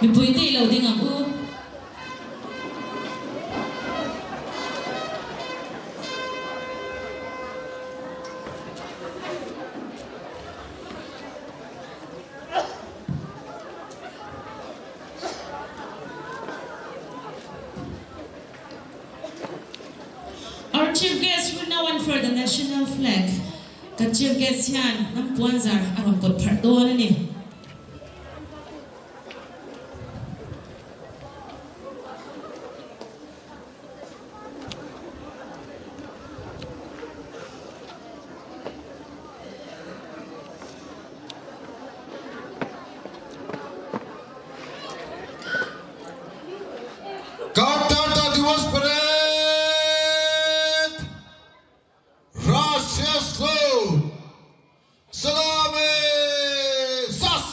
Mipuite i lo ding ang u. Our Chief Guest will now unfurl the National Flag. Kan Chief Guest hian hnam puanzar a rawn kawt pharh dawn a ni. Gantantra Diwas Parade Rashtriya Salute Salami Sas!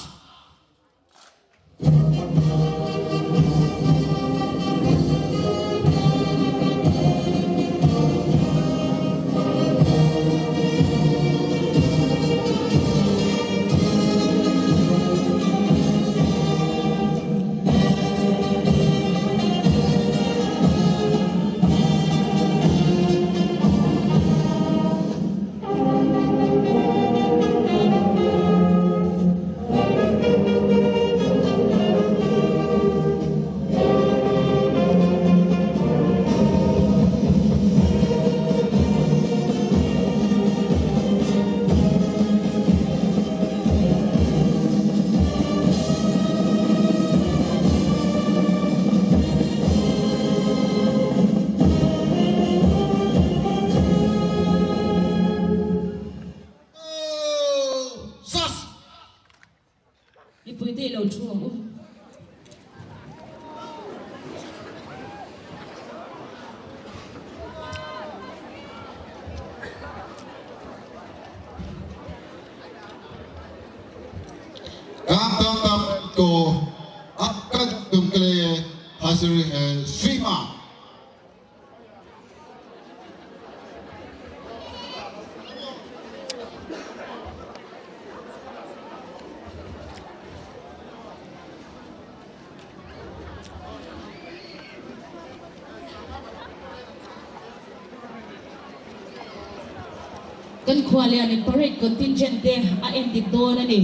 Mipuite i lo thu ang u. Kan tam ko akan tumkle hasri he srima. Kan khua lianin parade contingent te a endik dawn a ni.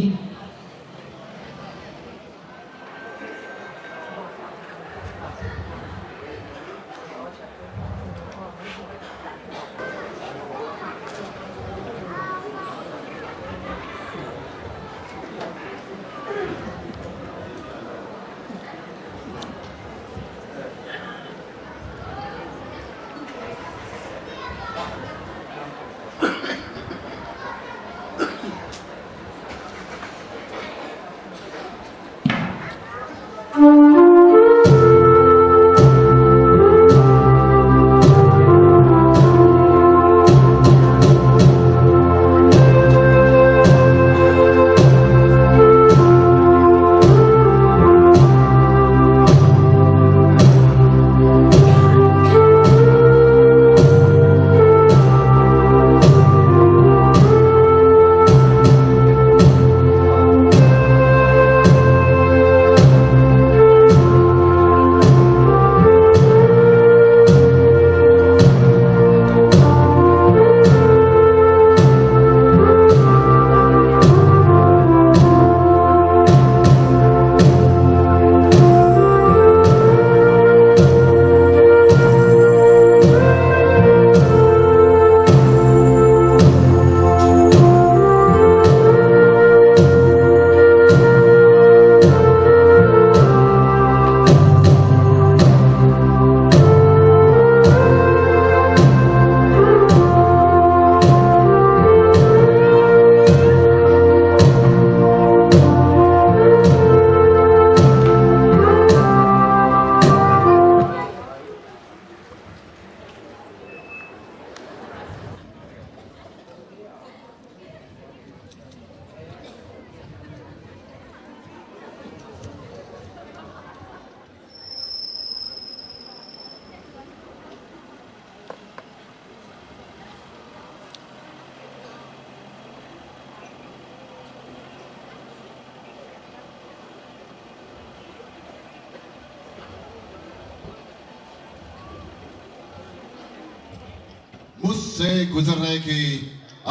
से गुजरने की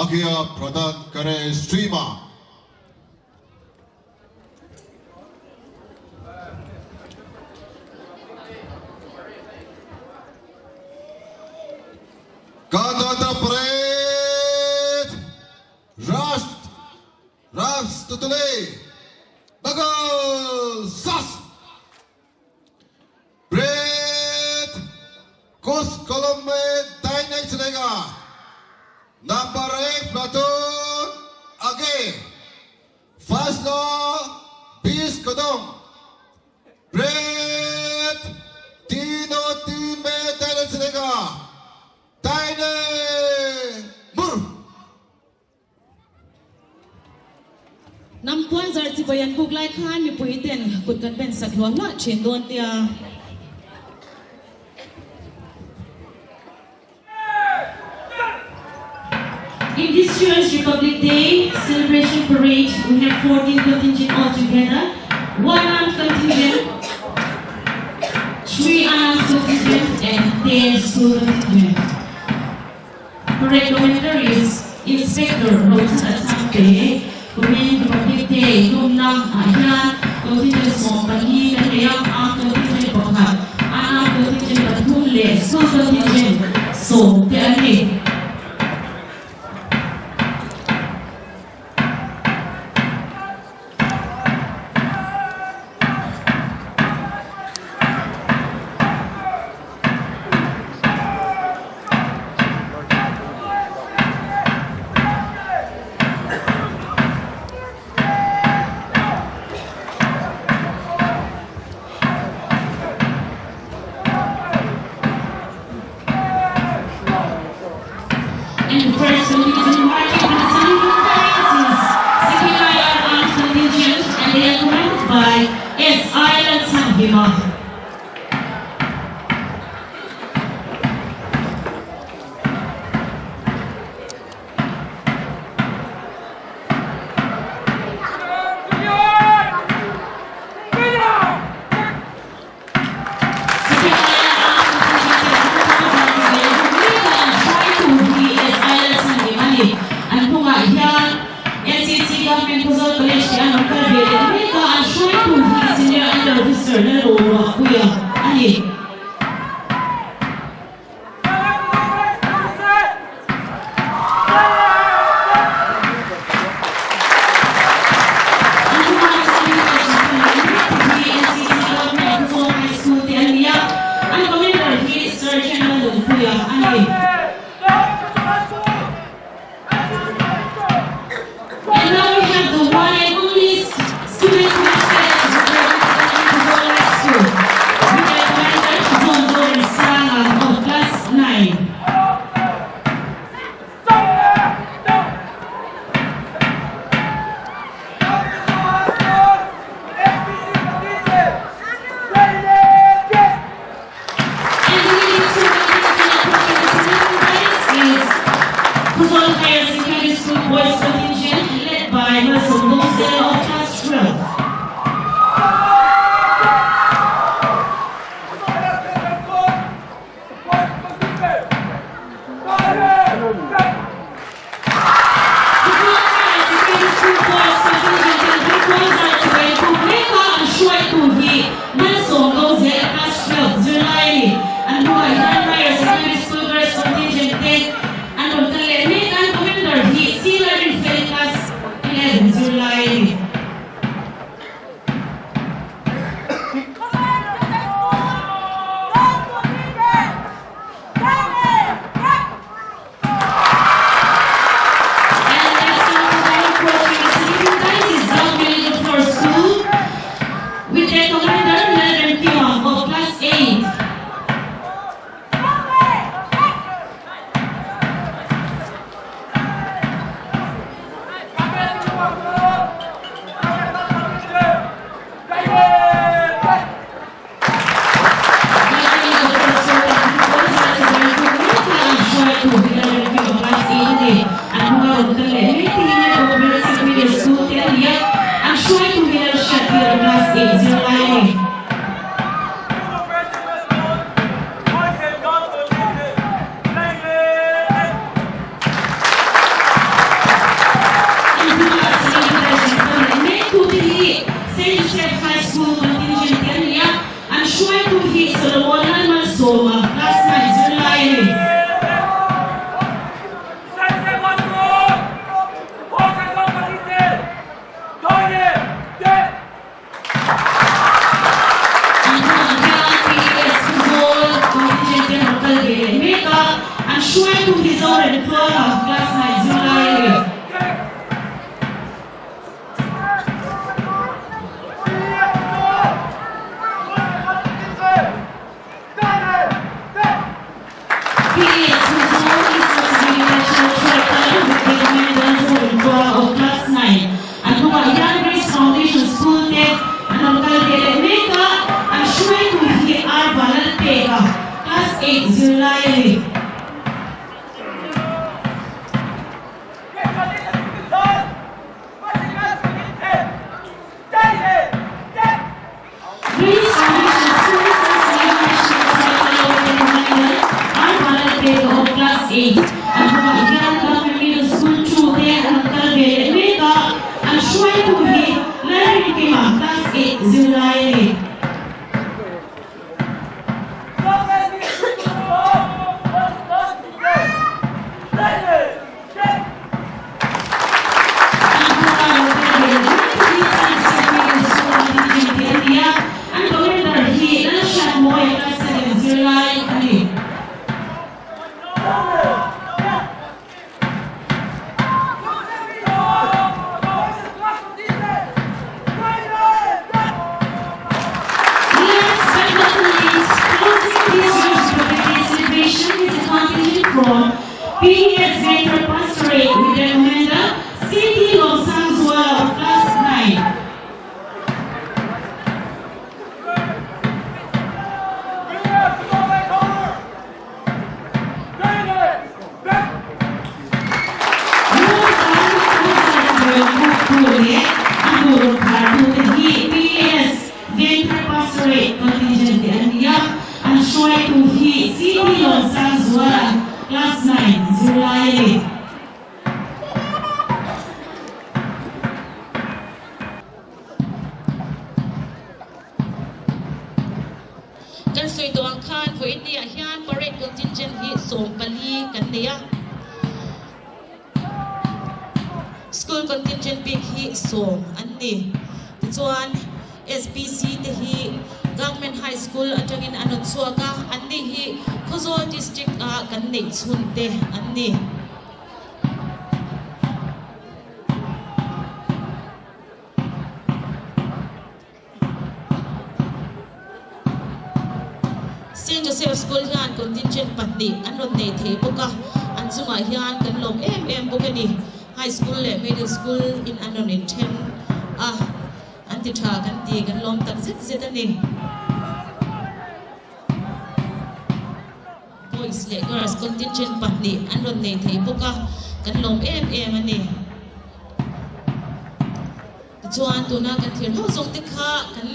आज्ञा प्रदान करें श्रीमान। गणतंत्र परेड राष्ट्र राष्ट्र बगल सास परेड कुछ कॉलम में दाहिने चलेगा। नंबर 1 प्लाटून आगे, फासला 20 कदम। परेड 3 और 3 में दाहिने चलेगा। दाहिने मुड़। Nam puan zar chi bayan buk lai khan mi pui ten kut kan pen sak hluah hluah thin dawn tia. In this year's Republic Day celebration parade, we have 14 contingent altogether. 1 armed contingent, 3 unarmed contingent, and 10 school contingent. Parade commander is Inspector Rosa Sangte. Kumin Republic Day tumna ahian contingent som pali kan neia armed contingent pakhat, unarmed contingent pathum leh school contingent sawm te an ni. And the first contingent marching with the saluting flags is CPI Armed Contingent, and they are commanded by S. Island Sanghima. NCC Government Khawzawl College te an rawn kal ve leh mek a, an hruaitu hi Senior Under Officer Lalruahpuia a ni. An hnungah Senior hi NCC Government Khawzawl High School te an ni a, an Commander hi Sergeant Lalnunpuia a ni. And now we have the one and only student commander of Khawzawl High School. We have Commander John Sanga of Class 9. And the leading student approaching the saluting lines is Khawzawl Higher Secondary School Boys Contingent led by Russell Losel of Class 12. Khawzawl Higher Secondary School Boys Contingent and Boys are to Meka and Shuai Tu hi Malsawm Losel Class 12 zirlai ni. An hnungah hian Higher Secondary School Girls Contingent te an rawn kal leh mek. An commander hi Senior Infant Class 11 zirlai. zirlai a ni. An commander hi Lalhriatmawia class 7 zirlai a ni. Last but not least, closing this year's Republic Day celebration is a contingent from PS Greater Pastorate with their commander, CT Lawmsangzuala of Class 9. Kan sawi tawh ang khan vawiin ni ah hian parade contingent hi 14 kan nei a, school contingent bik hi 10 an ni. Tichuan SBC te hi Government High School atangin an rawn chhuak a, an ni hi Khawzawl District a kan neih chhun te an ni. Saint Joseph School hian contingent pahnih an rawn nei thei bawk a, an chungah hian kan lawm em em bawk a ni. High School leh Middle School in an rawn inthen a, an ti tha kan ti, kan lawm tak zet zet a ni. Boys leh Girls contingent pahnih an rawn nei thei bawk a, kan lawm em em a ni. Tichuan tuna kan thlir ho zawng te kha kan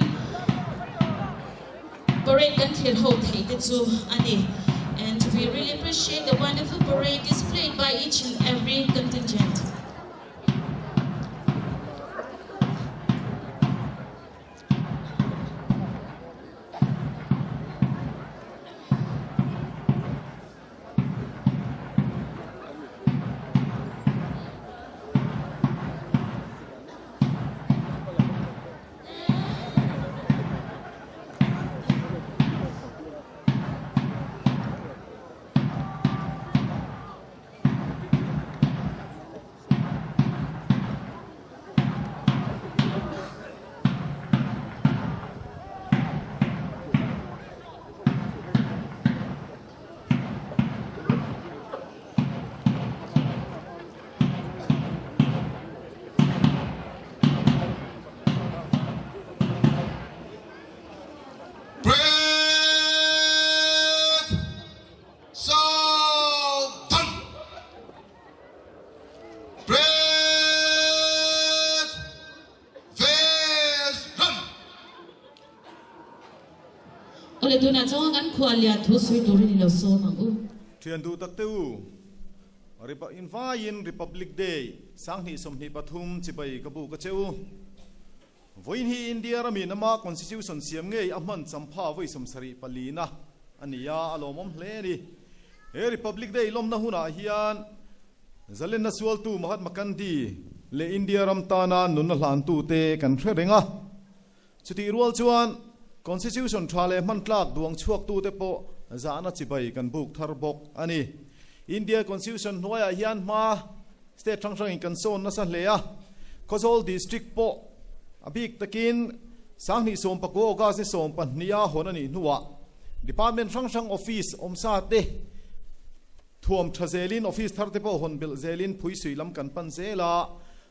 parade kan thlir ho theih te chu a ni. And we really appreciate the wonderful parade displayed by each and every contingent. Parade Southern Parade Face Run. Awle tunah chuan kan khua lian thu sawi turin i lo sawm ang u. Thian duh tak te u, Invaiin Republic Day 2023 chibai ka buk a che u. Vawiin hi India ramin ama Constitution siam ngei a hman champha vawi 74 na a ni a, a lawmawm hle a ni. He Republic Day lawmna hunah hian Zalenna sualtu Mahatma Gandhi leh India ram tana nunna hlantute kan hre reng a. Chutih rual chuan Constitution tha leh hman tlak duang chhuaktute pawh zahna chibai kan buk thar bawk a ni. India Constitution hnuaiah hian hma state hrang hrangin kan sawn nasa hle a, Khawzawl District pawh a bik takin 2019 August ni 12 a hawn a nih hnuah Department hrang hrang office awmsa te thuam tha zelin office thar te pawh hawn belh zelin phuisui lam kan pan zel a.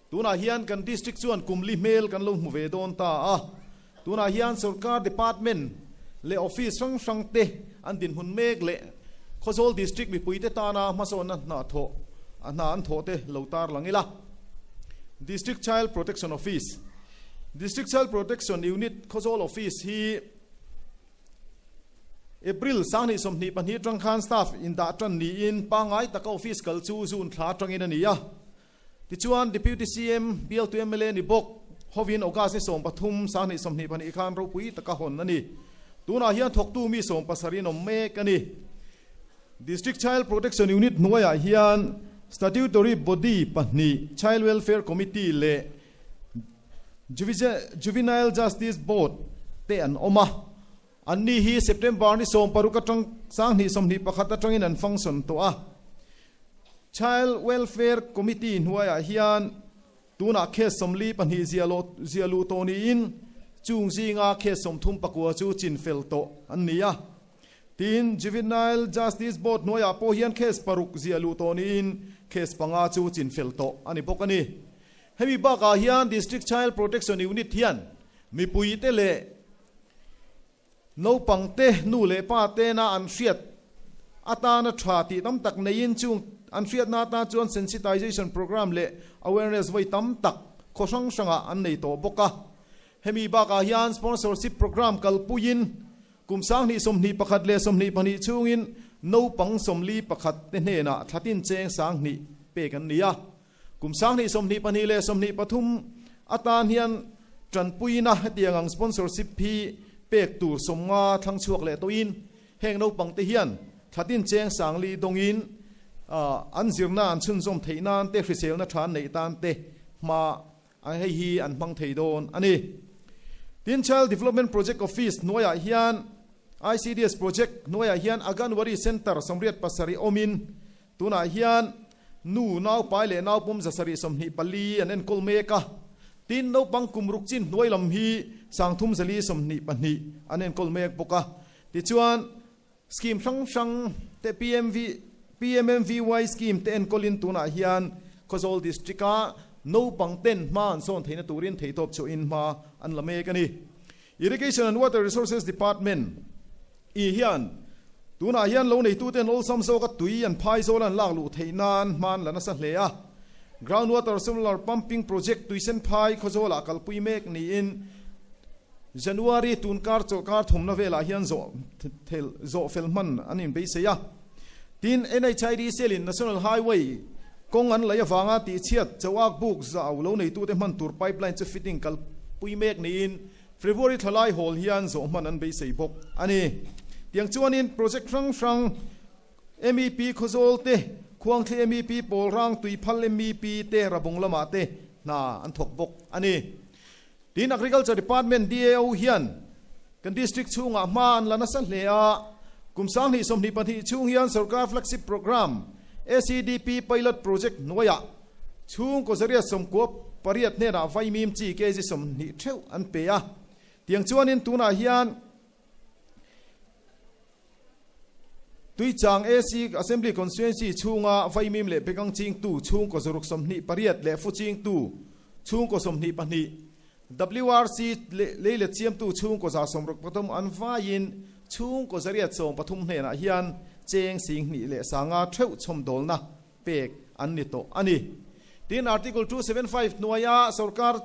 Tunah hian kan District chuan kum li hmel kan lo hmu ve dawn ta a, tunah hian Sorkar Department leh Office hrang hrang te an dinhmun mek leh Khawzawl District mipuite tana hmasawnna hna thawh a hna an thawh te lo tarlang ila. District Child Protection Office District Child Protection Unit Khawzawl Office hi April 2022 atang khan staff indah tan niin pangngai taka office kal chu June thla atangin a ni a. Tichuan, Deputy CM, bialtu mla ni bawk, Hovin August ni 13, 2022 khan ropui taka hawn a ni. Tunah hian thawktu mi 70 in awm mek a ni. District Child Protection Unit hnuaiah hian Statutory Body pahnih, Child Welfare Committee leh Juvenile Justice Board te an awm a. Anni hi September ni 16 atang 2021 atangin an function tawh a. Child Welfare Committee hnuaiah hian Tunah case 42 zia luh tawh niin chung zinga case 39 chu chinfel tawh an ni a. Tin, Juvenile Justice Board hnuaiah pawh hian case paruk zia luh tawh niin case panga chu chinfel tawh a ni bawk a ni. Hemi bakah hian District Child Protection Unit hian mipuite leh Naupangte nu leh pa tena an hriat atana tha tih tam tak neiin chung an hriatna atan chuan sensitization programme leh awareness vawi tam tak khaw hrang hrangah an nei tawh bawk a. Hemi bakah hian sponsorship programme kalpuiin kum 2021 leh 22 chhungin naupang 41 te hnenah thlatin cheng 2000 pek an ni a. Kum 2022 leh 23 atan hian tanpuina hetiang ang sponsorship hi pek tur 50 thlang chhuak leh tawhin heng naupangte hian thlatin cheng 4000 dawngin an zirna an chhunzawm theih nan te hriselna tha an neih tan te hma hei hi an hmang thei dawn a ni. Tin, Child Development Project Office hnuaiah hian ICDS Project hnuaiah hian Aganwari Centre 87 awmin Tunah hian nu, naupai leh naupum 724 an enkawl mek a, tin naupang kum ruk chin hnuai lam hi 3422 an enkawl mek bawk a. Tichuan, scheme hrang hrang te PMV, PMMVY scheme te enkawlin tunah hian Khawzawl District-a naupang ten hma an sawn theihna turin theihtawp chhuahin hma an la mek a ni. Irrigation and Water Resources Department i hian tunah hian lo neituten awlsam zawka tui an phai zawl an lak luh theih nan hma an la nasa hle a. Ground Water Solar Pumping Project tuisen phai khawzawlah kalpui mek niin January tun kar chawlhkar thumna velah hian zawh zawh fel hman an inbeisei a. Tin, NHID Cell-in National Highway kawng an lei avanga tihchhiat chauak buk zau lo neitute hman tur pipeline chu fitting kalpui mek niin February thlalai hawl hian zawh hman an beisei bawk a ni. Tiang chuanin project hrang hrang MEP Khawzawl te, Khuangthli MEP Pawlrang Tuiphal MEP te Rabung lamah te hna an thawk bawk a ni. Tin, Agriculture Department, DAO, hian kan district chhungah hma an la nasa hle a, kum 2022 chhung hian sorkar flagship programme ACDP pilot project hnuaiah chhungkaw 198 hnenah vaimim chi kg 20 theuh an pe a. Tiang chuanin tunah hian Tuichang AC Assembly Constituency chhunga vaimim leh bekang chingtu chhungkaw 128 leh fu chingtu chhungkaw 22, WRC lei let chiamtu chhungkaw 163 an vaiin chhungkaw 113 hnenah hian cheng 25,000 theuh chhawmdawlna pek an ni tawh a ni. Tin, Article 275 hnuaia sorkar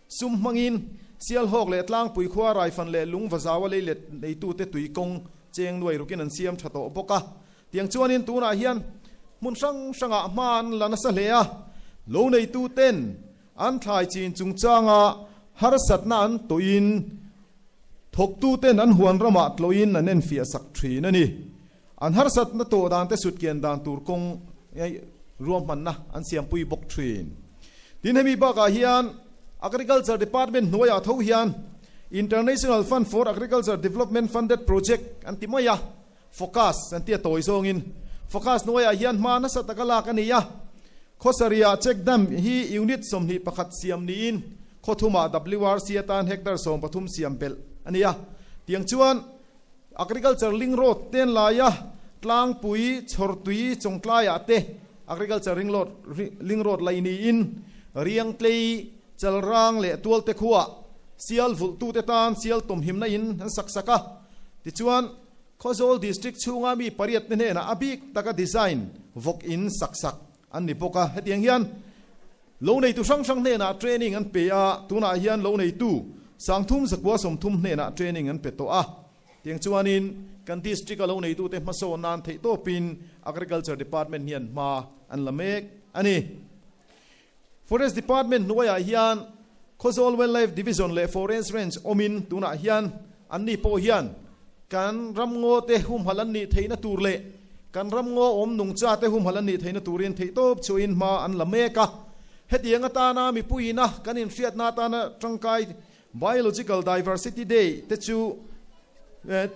sum hmangin Sialhawk leh Tlangpui khua Raifan leh Lungvazaua lei let neitute tui kawng cheng nuai rukin an siam tha tawh bawk a. Tiang chuanin tunah hian hmun hrang hrangah hma an la nasa hle a, lo neituten an thlai chin chungchanga harsatna an tawhin thawktuten an huan ramah tlawhin an enfiah sak thin a ni. An harsatna tawh dan te sutkian dan tur kawng ruahmanna an siampui bawk thin. Tin, hemi bakah hian Agriculture Department hnuaiah tho hian International Fund for Agriculture Development Funded Project an ti mai a, Focus an ti a tawi zawngin. Focus hnuaiah hian hma nasa taka lak a ni a, Khawsariah check dam hi unit 21 siam niin khawthumah WRC atan hectare 13 siam belh a ni a. Tiang chuan Agriculture Link Road ten laia tlangpui chhawrtui chawngtlaiah te Agriculture Ring Road Link Road lai niin Riangtlei, Chalrang leh Tualte khuaah sial vulhtute tan sial tawmhimna in an sak sak a. Tichuan, Khawzawl District chhunga mi pariat te hnenah a bik taka design vawk in sak sak an ni bawk a. Hetiang hian Lo neitu hrang hrang hnenah training an pe a, tunah hian lo neitu 3930 hnenah training an pe tawh a. Tiang chuanin kan district a lo neitute hmasawn nan theih tawpin Agriculture Department hian hma an la mek a ni. Forest Department hnuaiah hian. Khawzawl Wildlife Division leh Forest Range awmin tunah hian anni pawh hian kan ramngaw te humhalh an nih theihna tur leh kan ramngaw awm nungcha te humhalh an nih theihna turin theihtawp chhuahin hma an la mek a. Hetiang atana mipuiina kan inhriatna atana tangkai Biological Diversity Day te chu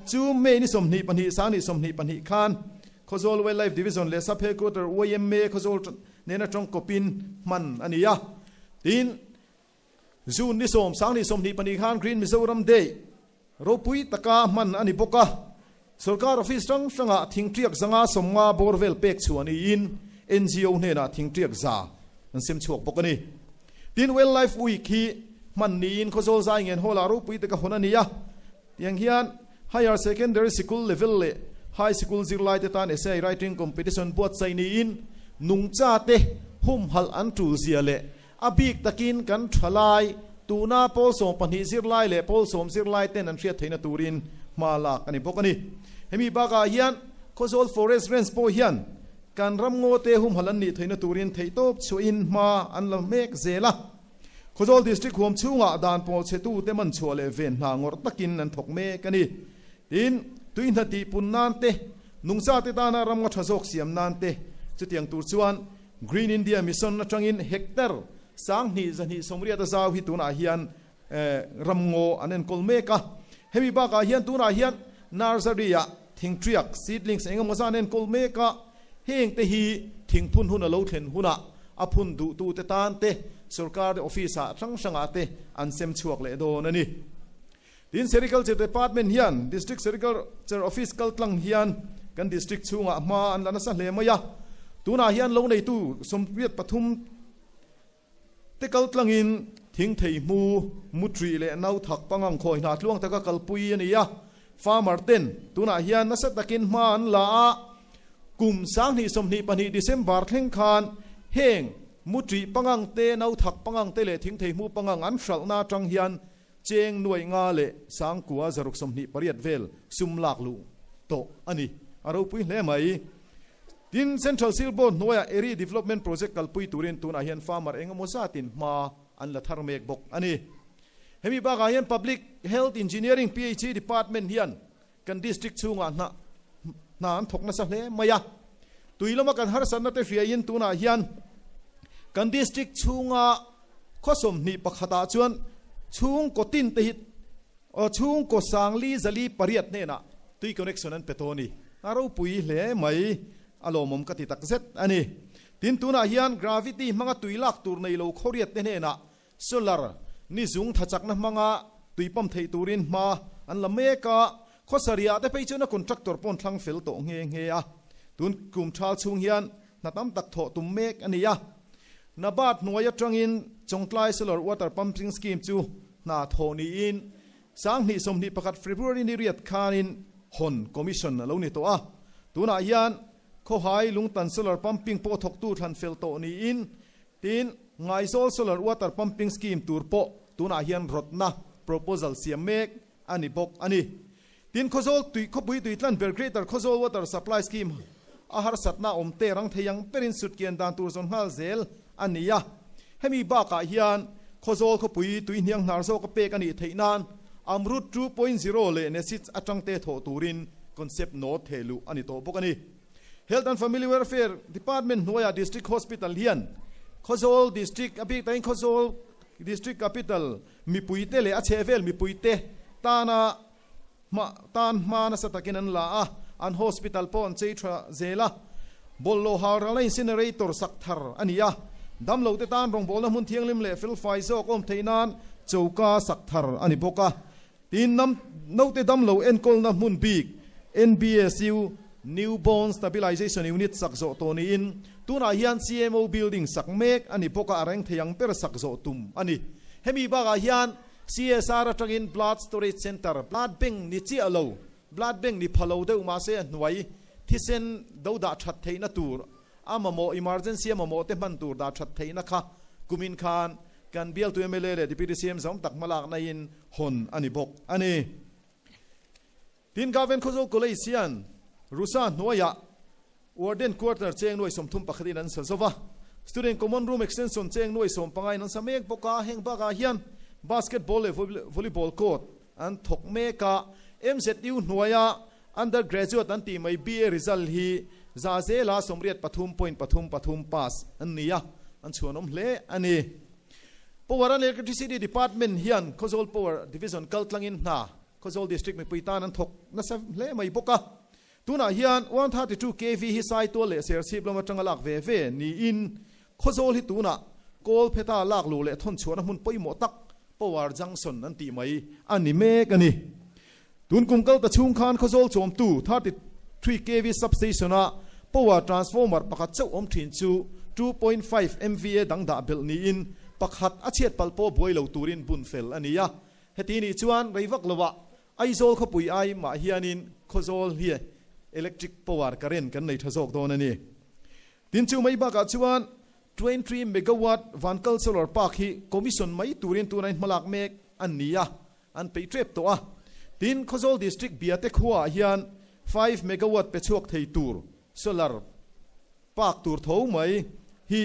chu May ni 22, 2022 khan Khawzawl Wildlife Division leh Sub Headquarter yma Khawzawl nena tawngkawpin hman a ni a. Tin, June ni 10, 2022 khan Green Mizoram Day ropui taka hman a ni bawk a. Sorkar office hrang hrangah thingṭiak zanga 50 bawr vel pek chhuah niin NGO hnenah thingṭiak za an sem chhuak bawk a ni. Tin, Wildlife Week hi hman niin Khawzawl zai ngen hall ah ropui taka hawn a ni a. Tiang hian Higher Secondary Sikul level leh High Sikul zirlaite tan Essay Writing Competition buatsaih niin nungchate humhalh an tul zia leh a bik takin kan thalai tuna pawl 12 zirlai leh pawl 10 zirlai ten an hriat theihna turin hma lak a ni bawk a ni. Hemi bakah hian Khawzawl Forest Range pawh hian kan ramngawte humhalh an nih theihna turin theihtawp chhuahin hma an la mek zel a. Khawzawl District huam chhungah dan pawl chhetute man chhuah leh ven hna ngawrh takin an thawk mek a ni. Tin, tui hna tih pun nan te, nungchate tana ramnga tha zawk siam nan te, chutiang tur chuan Green India Mission atangin hectare 2280 a zau hi tunah hian ramngaw an enkawl mek a. Hemi bakah hian tunah hian nursery-ah thingṭiak, seedlings, eng emaw zan enkawl mek a, heng te hi thingphun hun a lo thlen hunah a phun duhtute tan te sorkar office-ah hrang hrangah te an sem chhuak leh dawn a ni. Tin, Sericulture Department hian District Sericulture Office kaltlang hian kan District chhungah hma an la nasa hle mai a, tunah hian lo neitu 83 te kaltlangin thing thei hmu, muṭri leh nau thak pangang khawi hna tluang taka kalpui a ni a, farmer ten tunah hian nasa takin hma an la a, kum 2022 December thleng khan heng muṭri pangang te, nau thak pangang te leh thing thei hmu pangang an hralhna atang hian Cheng nuai nga leh 9628 vel sum lak luh tawh a ni. A ropui hle mai. Tin, Central Silk Board hnuaiah Eri Development Project kalpui turin tunah hian farmer eng emaw zatin hma an la thar mek bawk a ni. Hemi bakah hian Public Health Engineering, PHE, Department hian kan district chhungah hna hna an thawk nasa hle mai a. Tui lama kan harsatna te hriaiin tunah hian kan district chhunga khaw 21 ah chuan chhungkaw tin te hi chhungkaw 4408 hnenah tui connection an pe tawh a ni. A ropui hle mai, a lawmawm ka ti takzet a ni. Tin, tunah hian gravity hmanga tui lak tur nei lo khawriat te hnenah Solar ni zung thachakna hmanga tui pump theih turin hma an la mek a, khawsariah te phei chuan a contractor paw'n thlang fel tawh nghe nghe a. Tun kum thal chhung hian hna tam tak thawh tum mek a ni a. NABARD hnuai atangin Chawngtlai Solar Water Pumping Scheme chu hna thawh niin 2021 February ni riat khanin hawn commission a lo ni tawh a. Tunah hian Khawhai Lungtan Solar Pumping pawh thawktu thlan fel tawh niin Tin, Ngaizawl Solar Water Pumping Scheme tur pawh tunah hian rawtna, proposal, siam mek a ni bawk a ni. Tin, Khawzawl tui khawpui tui tlan ber Greater Khawzawl Water Supply Scheme a harsatna awm te rang thei ang berin sutkian dan tur zawn nghal zel a ni a. Hemi bakah hian Khawzawl khawpui tui hniang hnar zawka pek a nih theih nan Amrut 2.0 leh NESIDS atang te thawh turin concept note thehluh a ni tawh bawk a ni. Health and Family Welfare Department hnuaiah District Hospital hian Khawzawl District, a bik takin Khawzawl District Capital mipuite leh a chhehvel mipuite tana hma tan hma nasa takin an la a, an hospital pawh an chei tha zel a. Bawlhhlawh halralna incinerator sak thar a ni a, damlote tan rawngbawlna hmun thianghlim leh felfai zawk awm theih nan choka sak thar a ni bawk a. Tin, naute damlo enkawlna hmun bik NBSU, New Born Stabilization Unit, sak zawh tawh niin, tunah hian CMO building sak mek a ni bawk a, a reng thei ang ber sak zawh tum a ni. Hemi bakah hian CSR atangin Blood Storage Centre, Blood Bank ni chiah lo, Blood Bank ni pha lo deuh mahse a hnuai thisen do dah that theihna tur a mamawh, emergency a mamawh te hman tur dah that theihna kha kumin khan kan bialtu mla leh Deputy CM zawng tak hmalakna in hawn a ni bawk a ni. Tin, Government Khawzawl College hian Rusa hnuaiah Warden Quarter cheng nuai 31 in an sa zo va, Student Common Room Extension cheng nuai 15 in an sa mek bawk a, heng bakah hian. Basketball leh Volleyball court an thawk mek a, MZU hnuaia Undergraduate an tih mai BA result hi za zela 83.33 pass an ni a, an chhuanawm hle a ni. Power and Electricity Department hian Khawzawl Power Division kaltlangin hna Khawzawl District mipui tan an thawk nasa hle mai bawk a. Tunah hian 132 kv hi Saitual leh Serchhip lam atanga lak ve ve niin Khawzawl hi tunah Kawlpheta lak luh leh thawn chhuahna hmun pawimawh tak Power Junction an tih mai a ni mek a ni. Tun kum kal ta chhung khan Khawzawl chawmtu 33 kv substation-a power transformer pakhat chauh awm thin chu 2.5 MVA dang dah belh niin pakhat a chhiat palh pawh buai lo turin bun fel a ni a. Heti nih chuan rei vak lovah Aizawl khawpui ai mah hianin Khawzawl hi electric power current kan nei tha zawk dawn a ni. Tin chu mai bakah chuan 23 megawatt Vankal Solar Park hi commission mai turin tunain hmalak mek an ni a. An peih tep tawh a. Tin, Khawzawl District Biate khuaah hian 5 megawatt pe chhuak thei tur solar park tur tho mai hi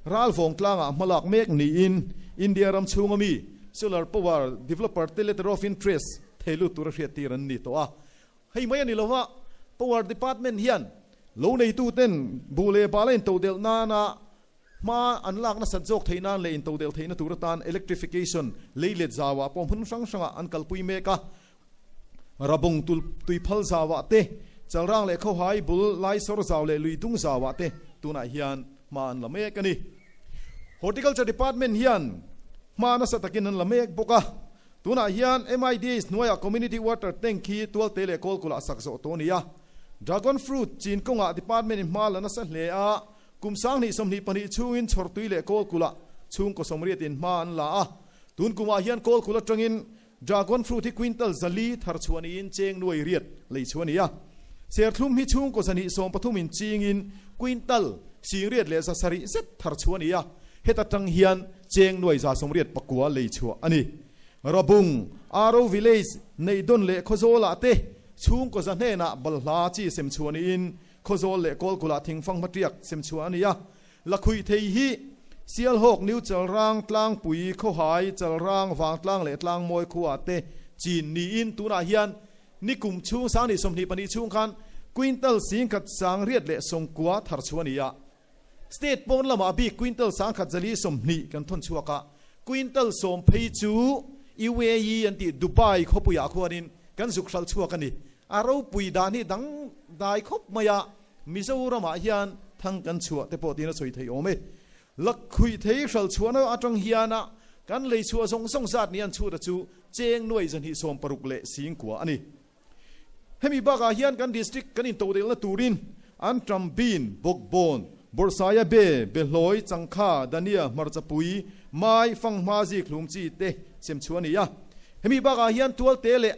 Ralvawng tlangah hmalak mek niin India ram chhunga mi solar power developer te letter of interest thei lut tura hriattir an ni tawh a. Hei mai a ni lova, Power Department hian lo neituten buh leh bala intodelh nana Hma an lak nasat zawk theih nan leh intodelh theihna tur atan electrification leilet zauah pawh hmun hrang hrangah an kalpui mek a. Rabung tuiphal zauah te, Chalrang leh Khawhai bul Laisawr zau leh Luidung zauah te tunah hian hma an la mek a ni. Horticulture Department hian hma nasa takin an la mek bawk a. Tunah hian MIDH hnuaiah Community Water Tank hi Tualte leh Kawlkulh-ah sak zawh tawh a ni a. Dragon Fruit chin kawngah Department in hma la nasa hle a. Kum 2022 chhungin Chhawrtui leh Kawlkulh-ah chhungkaw sawmriatin hma an la a. Tun kumah hian Kawlkulh atangin Dragon Fruit hi quintal 400 thar chhuah niin cheng nuai riat lei chhuah a ni a. Serthlum hi chhungkaw 230 in chingin quintal 770 zet thar chhuah a ni a. Heta tang hian cheng nuai 189 lei chhuah a ni. Rabung, Aro Village, Neihdawn leh Khawzawlah te chhungkaw za hnenah balhla chi sem chhuah niin Khawzawl leh Kawlkulh-ah thingfang hmatiak sem chhuah a ni a, Lakhuih thei hi Sialhawk, New Chalrang, Tlangpui, Khawhai, Chalrang, Vangtlang leh Tlangmawi khuaah te chin niin tunah hian nikum chhung 2022 chhung khan quintal 10,690 thar chhuah a ni a. State pawn lamah bik quintal 1,020 kan thawn chhuak a, quintal sawm phei chu UAE an tih Dubai khawpuiah khuanin kan zuk hral chhuak a ni. A ropui dan hi dang dai khawp mai a, Mizoramah hian thang kan chhuah te pawh tiin a sawi thei awm e. Lakhuih thei hral chhuahna atang hian a kan lei chhuah zawng zawng zat ni an chhut a chu cheng nuai 260,000 a ni. Hemi bakah hian kan district kan intodelhna turin anṭam, bean, bawkbawn, bawrhsaia be, behlawi, changkha, dania, hmarchapui, mai, fanghma, zikhlum chi te sem chhuah a ni a. Hemi bakah hian tualte leh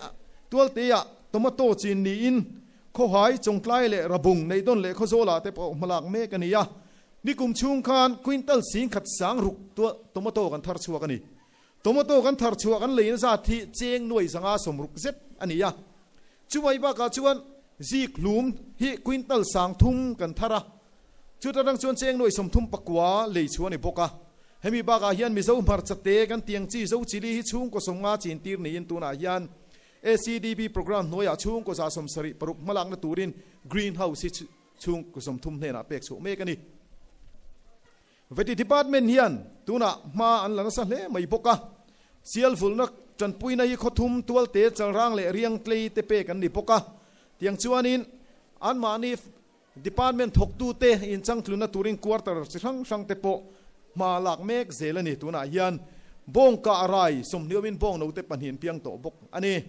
tualteah tomato chin niin khawhai, chawngtlai leh rabung, neihdawn leh khawzawlah te pawh hmalak mek a ni a. Nikum chhung khan quintal 10,600 tomato kan thar chhuak a ni. Tomato kan thar chhuah kan leina zat hi cheng nuai 560 zet a ni a. Chumai bakah chuan zik hlum hi quintal 3000 kan thar a, chuta tang chuan cheng nuai 39 lei chhuah a ni bawk a. Hemi bakah hian Mizo hmarcha te kan tiang chi Zo chili hi chhungkaw 50 chin tir niin tunah hian ACDB programme hnuaiah chhungkaw 76 hmalakna turin green house hi chhungkaw 30 hnenah pek chhuah mek a ni. Vety Department hian tunah hma an la nasa hle mai bawk a, sial vulhna tanpuina hi khawthum, tualte, chalrang leh riangtlei te pek an ni bawk a. Tiang chuanin anmahni Department thawktute inchangtlunna turin quarter chi hrang hrang te pawh hma lak mek zel a ni. Tunah hian bawngkah rai 20 awmin bawng note pahnih an piang tawh bawk a ni.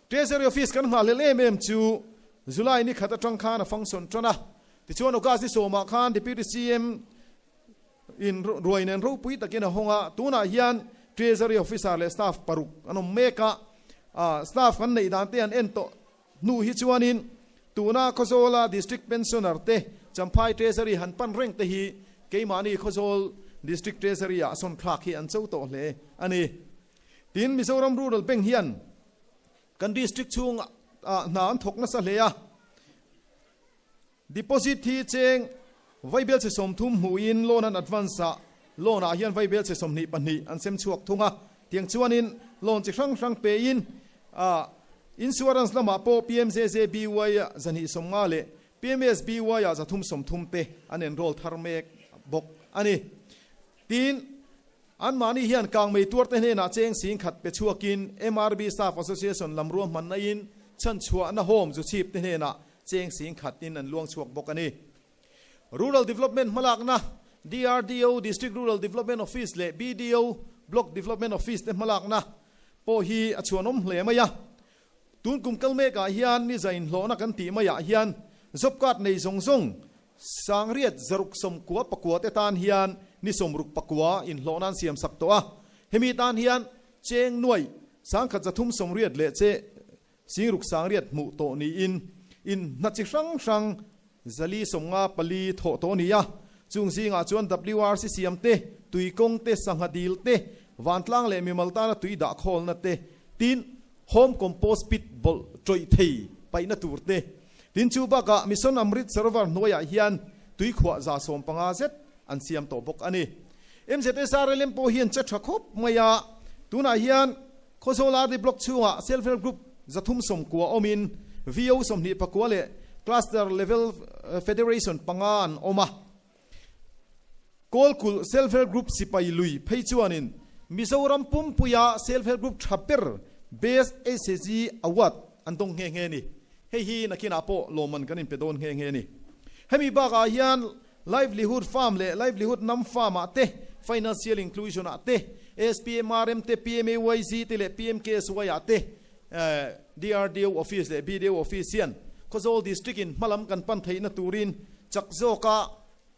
Treasury Office kan nghahhlelh em em chu July ni khat atang khan a function tan a, tichuan August ni sawmah khan Deputy CM in ruai nen ropui takin a hawng a, tunah hian Treasury Officer leh staff paruk an awm mek a, staff kan neih dan te an en tawh hnu hi chuanin tuna Khawzawla District Pensioner te Champhai Treasury han pan reng te hi keimahni Khawzawl District Treasury ah sawn thlak hi an cho tawh hle a ni. Tin, Mizoram Rural Bank hian kan district chhung ah hna an thawk nasa hle a, deposit hi cheng vaibel chhe 30 hmuhin loan an advance ah loan ah hian vaibel chhe 22 an sem chhuak thung a. Tiang chuanin loan chi hrang hrang pein insurance lamah pawh PMJJBY ah 250 leh PMSBY ah 330 te an enroll thar mek bawk a ni. Tin, anmahni hian kangmei tuarte hnenah cheng 10,000 pe chhuakin MRB Staff Association lam ruahmanna in chhanchhuahna home zu chhip te hnenah cheng 10,000 in an luang chhuak bawk a ni. Rural Development hmalakna, DRDO, District Rural Development Office leh BDO, Block Development Office te hmalakna pawh hi a chhuanawm hle mai a. Tun kum kal mekah hian ni zain hlawhna kan tih maiah hian job card nei zawng zawng 669 te tan hian ni 64 inhlawhna an siam sak tawh a. Hemi tan hian cheng nuai 1380 leh che 600 hmuh tawh niin in hna chi hrang hrang 454 thawh tawh a ni a. Chung zingah chuan WRC siam te, tui kawng te, sangha dil te, vantlang leh mimal tana tui dah khawlna te, tin, home compost pit bawlh tawih thei paihna tur te. Tin, chu bakah Mission Amrit Sarovar hnuaiah hian tui khuah 150 zet an siam tawh bawk a ni. MZSRLM pawh hian che tha khawp mai a, tunah hian Khawzawl RD Block chhungah Self Help Group 390 awmin VO 29 leh Cluster Level Federation panga an awm a. Kawlkulh Self Help Group sipai lui phei chuanin Mizoram pumpuia Self Help Group tha ber Best SHG Award an dawng nghe nghe a ni. Hei hi nakinah pawh lawmman kan inpe dawn nghe nghe a ni. Hemi bakah hian Livelihood Farm leh Livelihood Nam Farm ah te, Financial Inclusion ah te, SPMRM te, PMAYG te leh PMKSY ah te DRDO Office leh BDO Office hian Khawzawl District in hmalam kan pan theihna turin chak zawka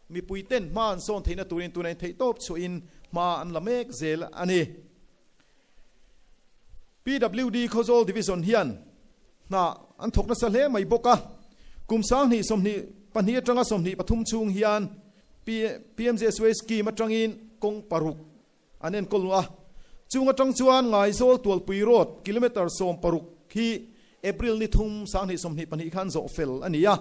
mipui ten hma an sawn theihna turin tuna in theihtawp chhuahin hma an la mek zel a ni. PWD Khawzawl Division hian hna an thawk nasa hle mai bawk a, kum 2022 atanga 23 chhung hian PMJSY scheme atangin kawng paruk an enkawl a, chung atang chuan Ngaizawl Tualpui Road kilometre 16 hi April ni thum 2022 khan zawh fel a ni a,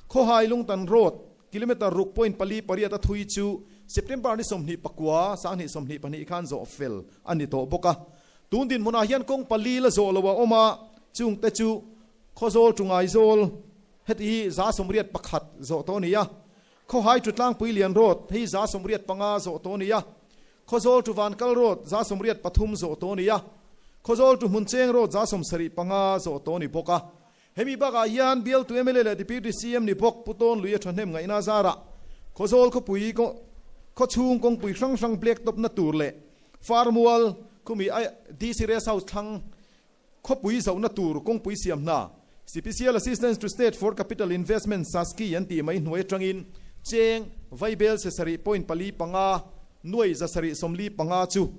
Khawhai Lungtan Road kilometre ruk point pali pariat a thui chu September ni 29 2022 khan zawh fel a ni tawh bawk a. Tun dinhmunah hian kawng pali la zawh lo a awm a, chungte chu Khawzawl to Ngaizawl heti hi 81 zawh tawh a ni a, Khawhai to Tlangpui Lian Road hei 85 zawh tawh a ni a, Khawzawl to Vankal Road 83 zawh tawh a ni a, Khawzawl to Hmuncheng Road 75 zawh tawh a ni bawk a. Hemi bakah hian bialtu mla leh Deputy CM ni bawk Pu Tawn Lui a thahnem ngaihna zarah Khawzawl khawpui khawchhung kawngpui hrang hrang black top na tur leh Farmual khumi DC Rest House thlang khawpui zohna tur kawngpui siam hna Special Assistance to State for Capital Investment, SASCI, an tih mai hnuai atangin cheng vaibel sesarih point pali panga nuai 775 chu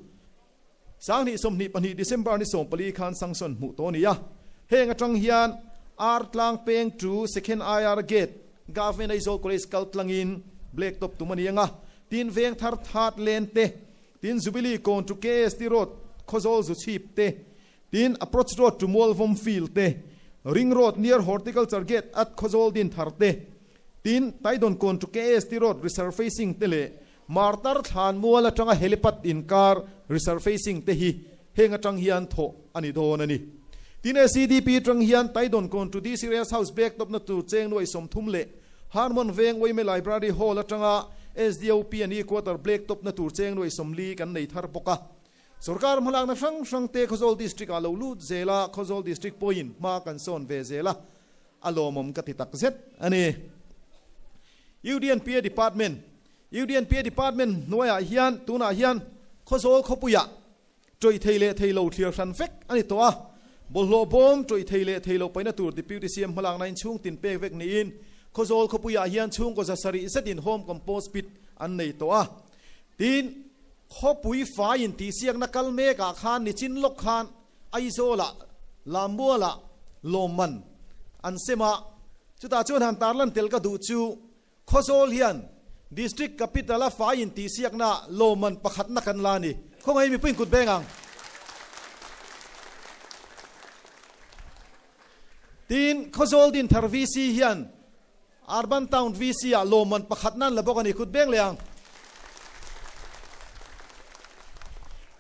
2022 December ni 14 khan sanction hmuh tawh a ni a. Heng atang hian Ar Tlang Peng to Second IR Gate, Government Aizawl College kal tlangin black top tum a ni ang a. Tin veng thar that len te, tin Jubilee kawn to KST Road Khawzawl zu chhip te, tin Approach Road to Mualvawm Field te, Ring Road near Horticulture Gate at Khawzawl din thar te, tin Taidon kawn to KST Road resurfacing te leh Martar thlan mual atanga helipad inkar resurfacing te hi heng atang hian thawh a ni dawn a ni. Tin SEDP atang hian Taidon kawn to DC Rest House bag tawpna tur cheng nuai 30 leh Harmon Veng Uaime Library Hall atanga SDOP and E Quarter black tawpna tur cheng nuai 40 kan nei thar bawk a. Sorkar hmalakna hrang hrang te Khawzawl District ah lo lut zel a, Khawzawl District pawhin hma kan sawn ve zel a, a lawmawm ka ti tak zet a ni. UDNPA Department UDNPA Department hnuaiah hian tunah hian Khawzawl khawpuiah tawih thei leh thei lo thlir hran vek a ni tawh a, bawlhhlawh bawm tawih thei leh thei lo paihna tur Deputy CM hmalakna in chhung tin pek vek niin Khawzawl khawpuiah hian chhungkaw 700 zetin home compost pit an nei tawh a. Tin, khawpui faiin tihsiakna kal mekah khan nichin lawk khan Aizawlah Lammualah lawmman an sem a, chutah chuan han tarlan tel ka duh chu Khawzawl hian District Capital a faiin tihsiakna lawmman pakhatna kan la a ni. Khawngaih mipui inkut beng ang. Tin, Khawzawl Dinthar VC hian Urban Town VC ah lawmman pakhatna an la bawk a ni, kut beng leh ang.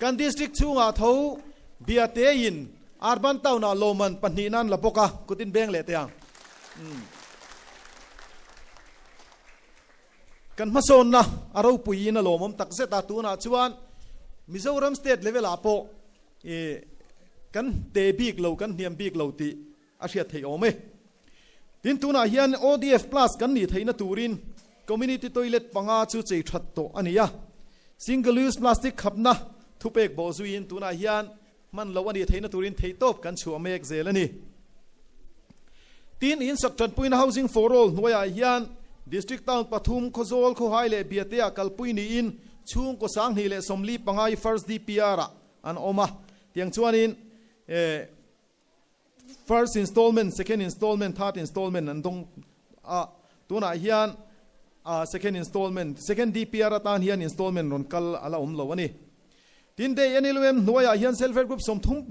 Kan district chhungah tho Biate-in Urban Town-ah lawmman pahnihna an la bawk a, kutin beng leh teh ang. Kan hmasawnna a ropuiin a lawmawm tak zet a, tunah chuan Mizoram state level-ah pawh kan te bik lo, kan hniam bik lo tih a hriat theih awm e. Tin, tunah hian ODF Plus kan nih theihna turin Community Toilet panga chu chei that tawh a ni a. Single Use Plastic khapna thupek bawh zuiin tunah hian hman loh a nih theihna turin theihtawp kan chhuah mek zel a ni. Tin, in sak tanpuina Housing for All hnuaiah hian District Town pathum, Khawzawl, Khawhai leh Biateah kalpui niin chhungkaw 2045 i First DPR-ah an awm a. Tiang chuanin First installment, second installment, third installment an dawng a, tunah hian second installment, second DPR atan hian installment rawn kal a la awm lo a ni. Tin, day NLUM hnuaiah hian Self Help Group 36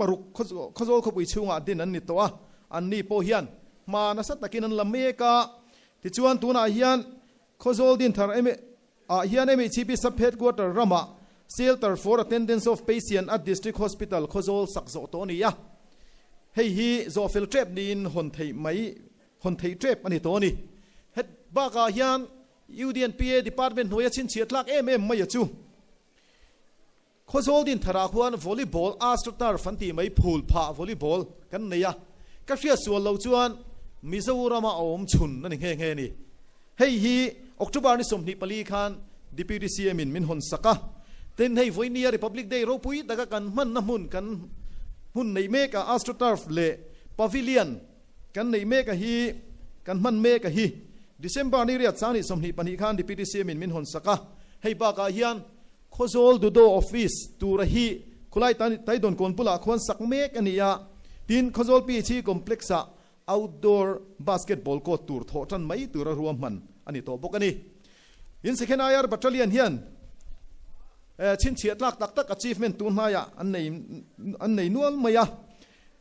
Khawzawl khawpui chhungah din an ni tawh a, anni pawh hian hma nasa takin an la mek a. Tichuan, tunah hian Khawzawl Dinthar ah hian MHCP Sub Headquarter ramah Shelter for Attendance of Patient at District Hospital Khawzawl sak zawh tawh a ni a. Hei hi zawhfel tep niin hawn theih mai hawn theih tep a ni tawh a ni. Het bakah hian UDNPA Department hnuaia chhinchhiah tlak em em mai a chu. Khawzawl Dintharah khuan Volleyball Astroturf an tih mai phul phah Volleyball kan nei a, ka hriat sual loh chuan Mizorama a awm chhun a ni nghe nghe a ni. Hei hi October ni 24 khan Deputy CM in min hawn sak a, tin hei vawinia Republic Day ropui taka kan hmanna hmun kan hmun neih mek a Astroturf leh Pavilion kan neih mek a hi kan hman mek a hi December ni riat sang ni 22 khan Deputy CM in min hawn sak a, hei bakah hian Khawzawl Dudo Office tura hi khulai Taidawn kawn bulah khuan sak mek a ni a, tin Khawzawl PHE Complex-ah outdoor basketball court tur thawh tan mai tura ruahman a ni tawh bawk a ni. In Second IR Battalion hian chhinchhiah tlak tak tak achievement tun hnaiah an nei an nei nual mai a.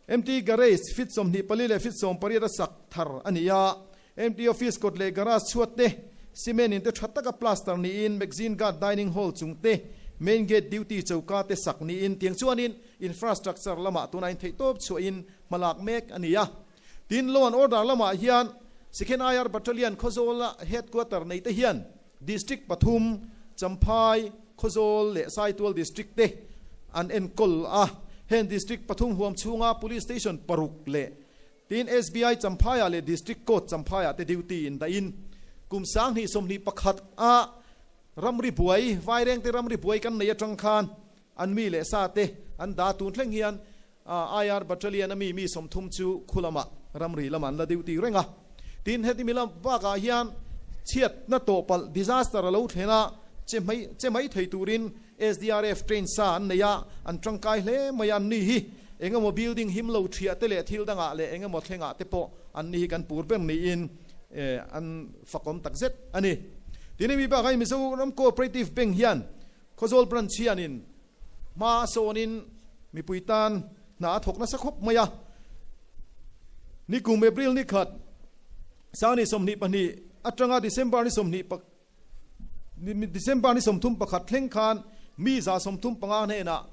MT Garage feet 24 leh feet 18 a sak thar a ni a, MT Office kawt leh garage chhuat te, cement in te tha taka plaster niin Magazine Guard Dining Hall chung te, Main Gate Duty choka te sak niin tiang chuanin infrastructure lamah tunah in theihtawp chhuahin hmalak mek a ni a. Tin, Law and Order lamah hian Second IR Battalion Khawzawla Headquarter nei te hian District pathum, Champhai, Khawzawl leh Saitual District te an enkawl a. Heng District pathum huam chhunga Police Station paruk leh Tin, SBI Champhaiah leh District Court Champhaiah te duty in dahin kum 2021 a ramri buai, Vairengte ramri buai kan nei atang khan an mi leh sa te an dah tun thleng hian IR Battalion a mi mi 30 chu khu lamah ramri lamah an la duty reng a. Tin, heti mi lam bakah hian chhiatna tawhpalh, disaster, a lo thlen a, che mai che mai thei turin SDRF train sa an nei a, an tangkai hle mai a, anni hi eng emaw building him lo thiah te leh thil dangah leh eng emaw thlengah te pawh anni hi kan pur ber niin an fakawm tak zet a ni. Tin, hemi bakah hian Mizoram Cooperative Bank hian Khawzawl Branch hianin hma a sawnin mipui tan hna a thawk nasa khawp mai a. Nikum April ni khat sang ni 22 atanga December ni 20 December ni 31 thleng khan mi 135 hnenah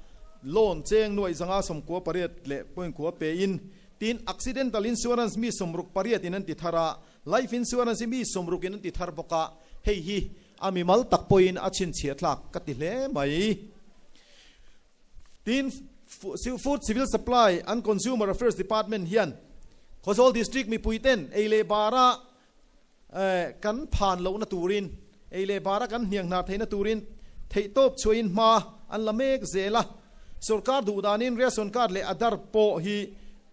loan cheng nuaih 598 leh point kua pein tin accidental insurance mi 68 in an ti thar a, life insurance hi mi 60 in an ti thar bawk a, hei hi a mimal tak pawhin a chhinchhiah thlak ka ti hle mai. Tin, Food Civil Supply and Consumer Affairs Department hian Khawzawl District mipuiten ei leh bara kan phan lohna turin, ei leh bara kan hniang hnar theihna turin theihtawp chhuahin hma an la mek zel a. Sorkar duh danin ration card leh Aadhaar pawh hi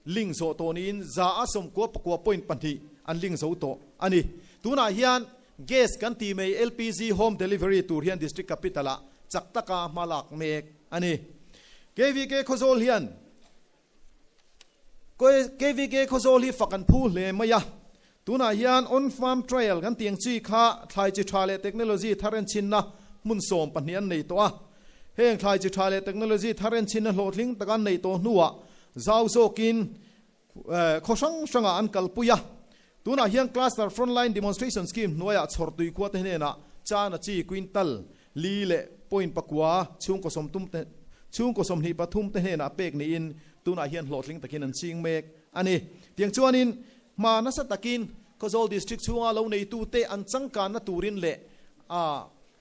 link zawh tawh niin 949.2 an link zo tawh a ni. Tunah hian gas kan tih mai LPG home delivery tur hian district capital-ah chak taka hma lak mek a ni. KVK Khawzawl hian KVK Khawzawl hi fak an phu hle mai a, tunah hian on farm trial kan tih ang chi kha thlai chi tha leh technology thar enchinna hmun 12 an nei tawh a. Heng thlai chi tha leh technology thar enchinna hlawhtling taka an neih tawh hnuah zau zawkin khaw hrang hrangah an kalpui a. Tunah hian Cluster Frontline Demonstration Scheme hnuaiah chhawrtui khuate hnenah chana chi quintal li leh point pakua chhungkaw 30 te. Chhungkaw 23 te hnenah pek niin tunah hian hlawhtling takin an ching mek a ni. Tiang chuanin hma nasa takin Khawzawl District chhunga lo neitute an changkanna turin leh a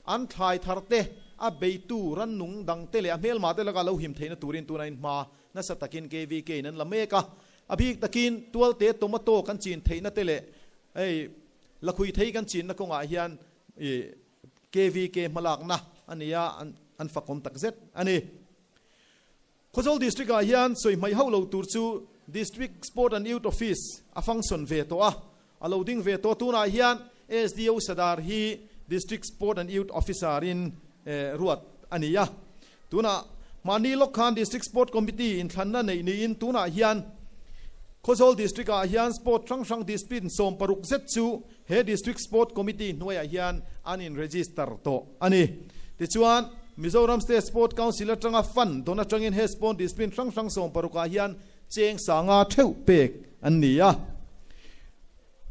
an thlai thar te, a beitu rannung dang te leh a hmelma te laka lo him theihna turin tunain hma nasa takin KVK in an la mek a. A bik takin tualte tomato kan chin theihna te leh hei lakhui thei kan chinna kawngah hian KVK hmalakna a ni a, an fakawm tak zet a ni. Khawzawl District-ah hian sawi hmaih hauh lo tur chu District Sport and Youth Office a function ve tawh a, a lo ding ve tawh. Tunah hian SDO Sadar hi District Sport and Youth Officer-in ruat a ni a. Tunah mahni lawk khan District Sport Committee inthlanna neih niin tunah hian Khawzawl District-ah hian sport hrang hrang discipline 16 zet chu He District Sport Committee hnuaiah hian an in register tawh a ni. Tichuan, Mizoram State Sport Council atanga fund dawn atangin he sport discipline hrang hrang 16 ah hian cheng sanga theuh pek an ni a.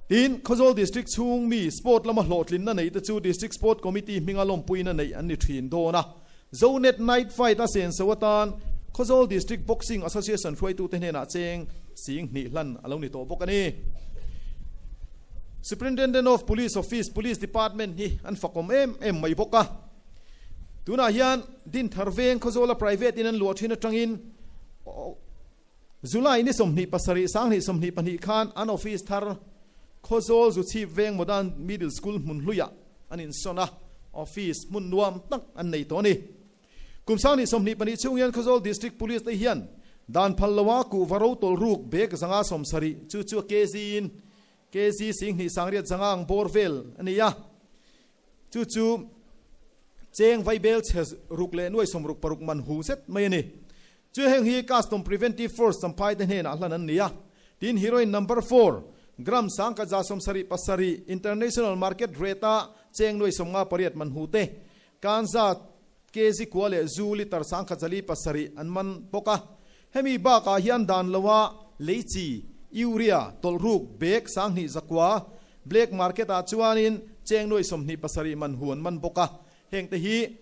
Tin, Khawzawl District chhung mi sport lama hlawhtlinna neih te chu District Sport Committee hminga lawmpuina neih an ni thin dawn a. Zonet Night Fight a senso atan Khawzawl District Boxing Association hruaitute hnenah cheng 2000 hlan a lo ni tawh bawk a ni. Superintendent of Police Office, Police Department hi an fakawm em em mai bawk a. Tunah hian Dinthar Veng Khawzawla private in an luah thin atangin July ni 27 2022 khan an office thar Khawzawl Zuchhip Veng Modern Middle School hmun hluiah an insawn a, office hmun nuam tak an nei tawh a ni. Kum 2022 chhung hian Khawzawl District Police te hian dan phal loa kuhva ro tawlh ruk bag 170 chu chu kg in kg 28 zanga ang bawr vel a ni a, chu chu cheng vaibel chhe ruk leh nuai 66 man hu zet mai a ni. Chu heng hi Custom Preventive Force Champhai te hnenah hlan an ni a, tin heroin number four, gram 1177 international market rate-a cheng nuai 58 man hu te, kanza kg kua leh zu litre 1407 an man bawk a. Hemi bakah hian dan loa leichi, urea, tawlh ruk, bag 2900, black market-ah chuanin cheng nuai 27 man hu an man bawk a. Heng te hi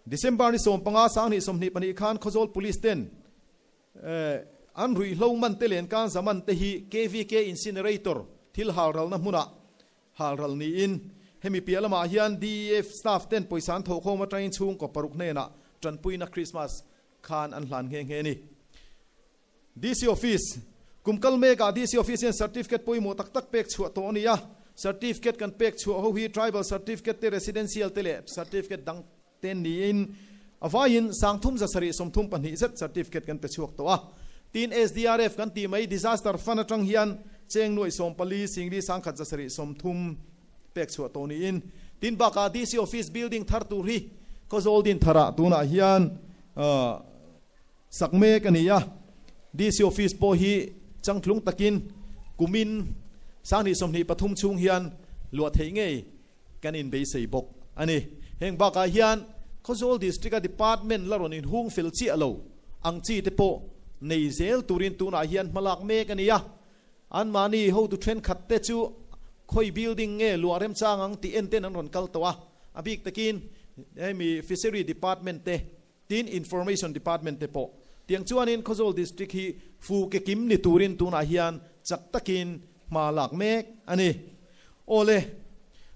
December ni 15 2022 khan Khawzawl Police ten an ruihhlo man te len kan zaman te hi KVK incinerator thil halralna hmunah halral niin hemi piah lamah hian DEF staff ten pawisa an thawhkhawm atangin chhungkaw paruk hnenah tanpuina Christmas khan an hlan nghe nghe a ni. DC Office, Kum kal mekah DC Office hian certificate pawimawh tak tak pek chhuah tawh a ni a. Certificate kan pek chhuah ho hi Tribal Certificate te, Residential te leh Certificate dang te niin a vaiin 3732 zet certificate kan pe chhuak tawh a. Tin, SDRF kan tih mai Disaster Fund atang hian cheng nuaih 14 singli 1730 pek chhuah tawh niin tin bakah DC Office building thar tur hi Khawzawl din tharah tunah hian Sak mek a ni a, DC Office pawh hi changtlung takin kumin 2023 chhung hian luah theih ngei kan inbeisei bawk a ni. Heng bakah hian Khawzawl District-a Department la rawn inhung fel chiah lo ang chi te pawh nei zel turin tunah hian hmalak mek a ni a, anmahni hotu thenkhat te chu khawi building nge luah remchang ang tih enten an rawn kal tawh a, a bik takin hemi Fishery Department te Tin, Information Department te pawh tiang chuanin Khawzawl District hi fu ke kim ni turin tunah hian chak takin hma lak mek a ni. Awle,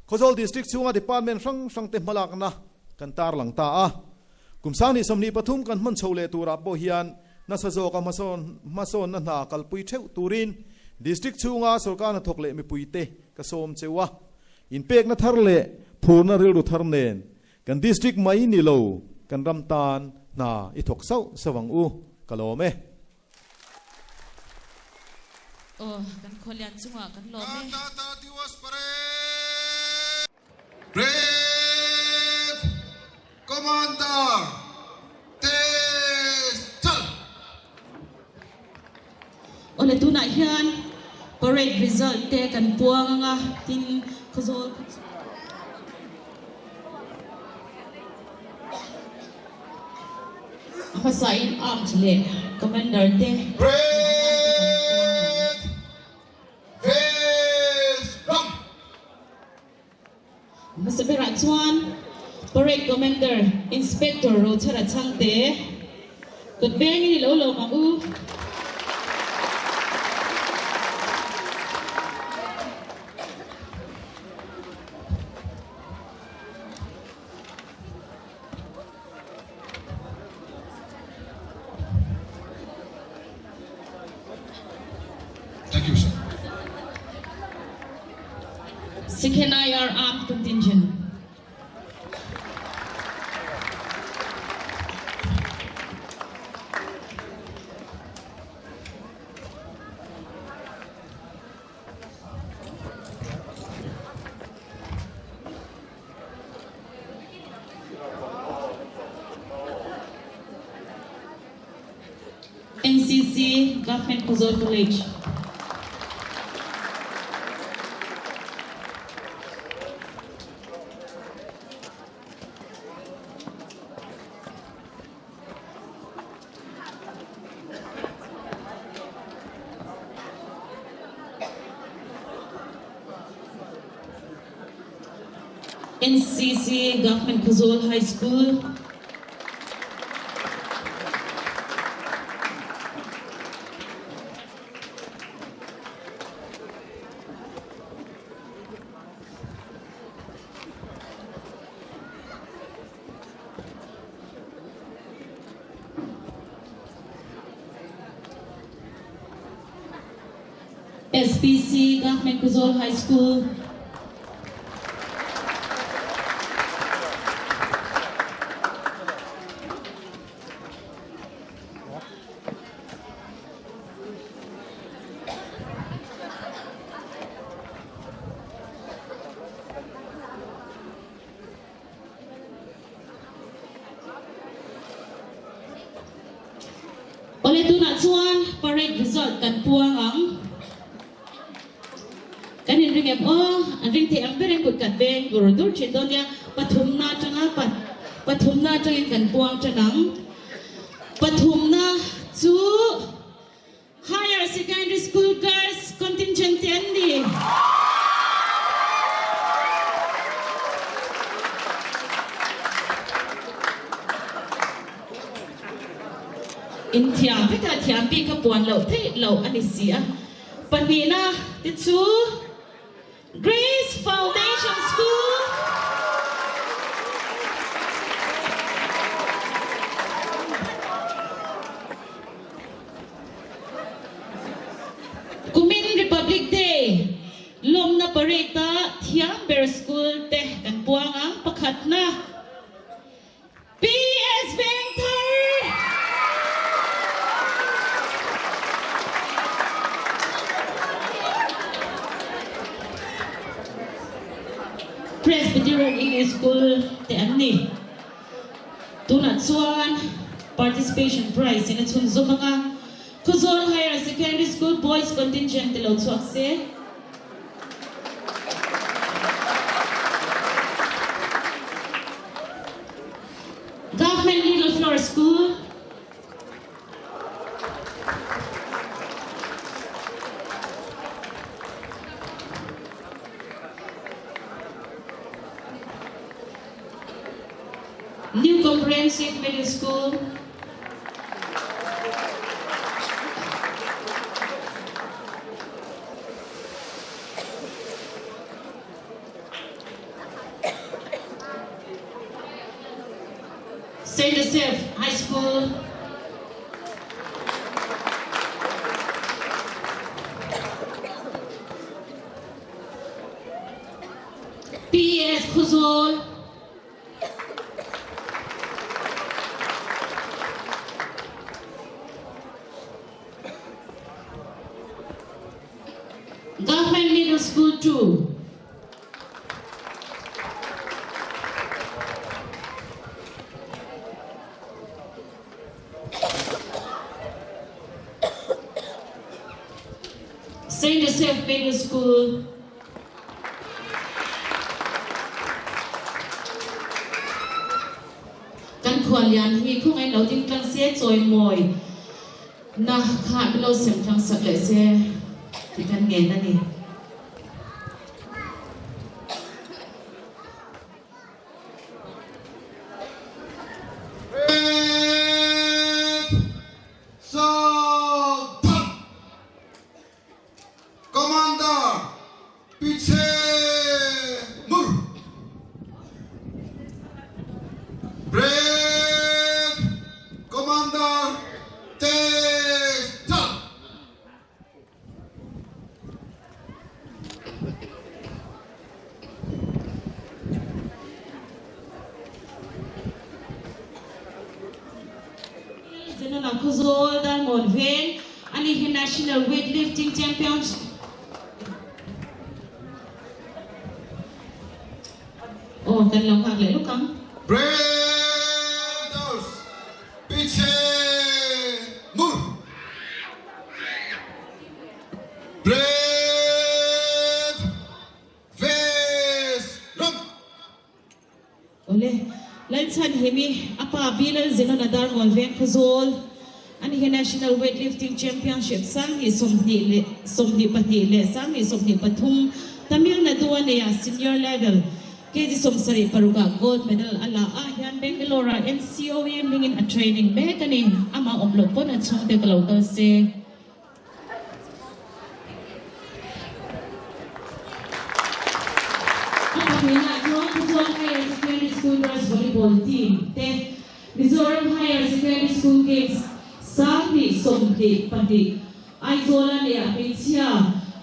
Khawzawl District chhunga Department hrang hrang te hmalakna kan tarlang ta a. Kum 2023 kan hman chho leh turah pawh hian nasa zawka hmasawnna hna kalpui theuh turin District chhunga sawrkar hnathawk leh mipuite ka sawm cheu a. Inpekna thar leh phurna rilru thar nen Kan district mai ni lo, kan ram tan hna i thawk sauh sauh ang u, ka lawm e. Aw, kan khawlian chungah kan lawm e. Tata Diwas Parade! Brave Commander Test! Awle tunah hian parade result te kan puang anga tin Khawzawl khaw chu a hmasain armed leh commander te Parade face front. Hmasa berah chuan parade. Parade Commander Inspector Rochhara Chhangte kut vengin i lo lawm ang u. Thank you, sir. Second IR Armed Contingent. NCC Government Khawzawl College. NCC Government Khawzawl High School. SPC Government Khawzawl High School. Awle tunah chuan parade result kan puang ang. Kan inring em aw, an ring thei ang ber in kut kan veng dur dur thin dawn nia, pathumna atanga pathumna atangin kan puang tan ang. Pathumna chu. Higher Secondary School Girls Contingent te an ni. Inthiam vekah thiam bik kha puan loh theih loh a ni si a. Pahnihna te chu Grace Foundation School. Kumin Republic Day lawmna parade-a thiam ber school te kan puang ang. Pakhatna, PS Vengthar! Presbyterian English School te an ni. Tunah chuan Participation Prize in a chhunzawm ang a, Khawzawl Higher Secondary School Boys Contingent te lo chhuak se. Government Little Flower School. New Comprehensive Middle School. Saint Joseph High School. PS Khawzawl. Government Middle School 2. Saint Joseph Middle School. Kan khuallian hi khawngaih lo ding tlang se chawimawi na kha min lo sem tlang sak leh se ti kan ngen a ni. Testa! Zenona Khawzawl Darmawn Veng a ni hi National Weightlifting Championship Aw kan lo nghak leh lawk ang. Brothers Piche Mur Bread Vest Ram. Awle, Lalchhanhimi, a pa Pi Lalzinona Darmawn Veng Khawzawl, ani hi National Weightlifting Championship 2022 leh 2023 Tamil Nadu a neia Senior Level kg 76 ah Gold Medal a la a, hian Bangalore ah NCOE hmingin a training mek a ni. Amah awm loh pawn a chhungte ka lo kal se. A pahnihna chuan Khawzawl Higher Secondary School Girls Volleyball Team te Mizoram Higher Secondary School Games 2022 Aizawl-a neihah hmeichhia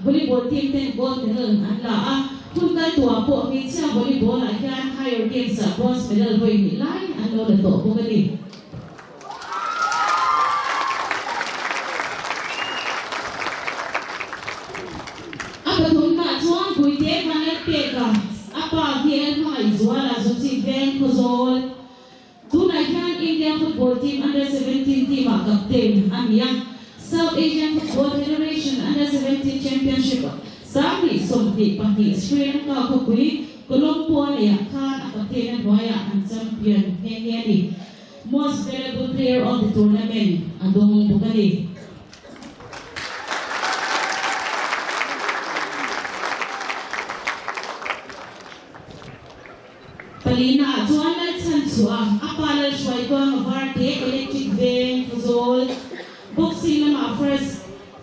volleyball team ten gold medal an la a, hun kal tuah pawh hmeichhia volleyball-ah hian Higher Games-ah bronze medal vawi hnih lai an lo la tawh bawk a ni. A pathumna chuan Puite Vanlal Peka, a pa VL Hmangaihzuala Zuchi Veng Khawzawl. Tunah hian India football team under 17 team-ah captain a ni a, South Asian Football Federation under 17 Championship 2022 Sri Lanka khawpui Colombo a neihah khan a captain a hnuaiah an champion nghe nghe a ni. Most Valuable Player of the Tournament a dawng bawk a ni. Palina ah chuan Lalchhan chhuah a pa Lalhruai Tuanga Varte Electric Veng Khawzawl Boxing lamah First